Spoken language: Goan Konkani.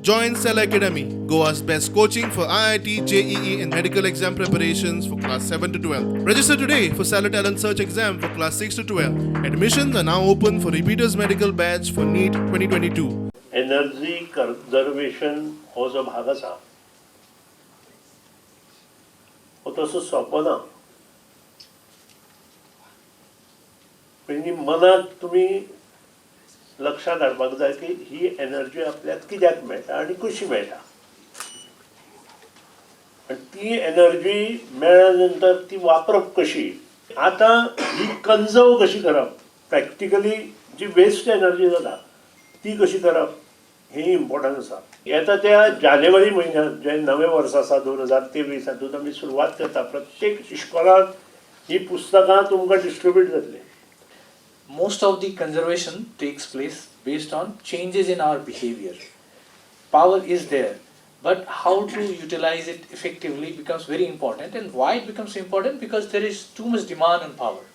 Join Cell Academy, Goa's best coaching for IIT, JEE, and medical exam preparations for class 7 to 12. Register today for Stellar Talent Search exam for class 6 to 12. Admissions are now open for repeaters medical batch for NEET 2022. Energy conservation हो जो भाग आसा हो तसो सोंपो ना. पयलीं मनाक तुमी लक्षांत हाडपाक जाय की ही एनर्जी आपल्याक कित्याक मेळटा आनी कशी मेळटा, आनी ती एनर्जी मेळ्ळ्या नंतर ती वापरप कशी, आतां ही कन्जर्व कशी करप, प्रॅक्टिकली जी वेस्ट एनर्जी जाता ती कशी करप हें इम्पॉर्टंट आसा. येता त्या जानेवारी म्हयन्यांत जें नवें वर्स आसा 2023, हातूंत आमी सुरवात करता. प्रत्येक इश्कोलांत ही पुस्तकां तुमकां डिस्ट्रिब्यूट जातलीं. Most of the conservation takes place based on changes in our behavior. Power is there, but how to utilize it effectively becomes very important. And why it becomes important? Because there is too much demand on power.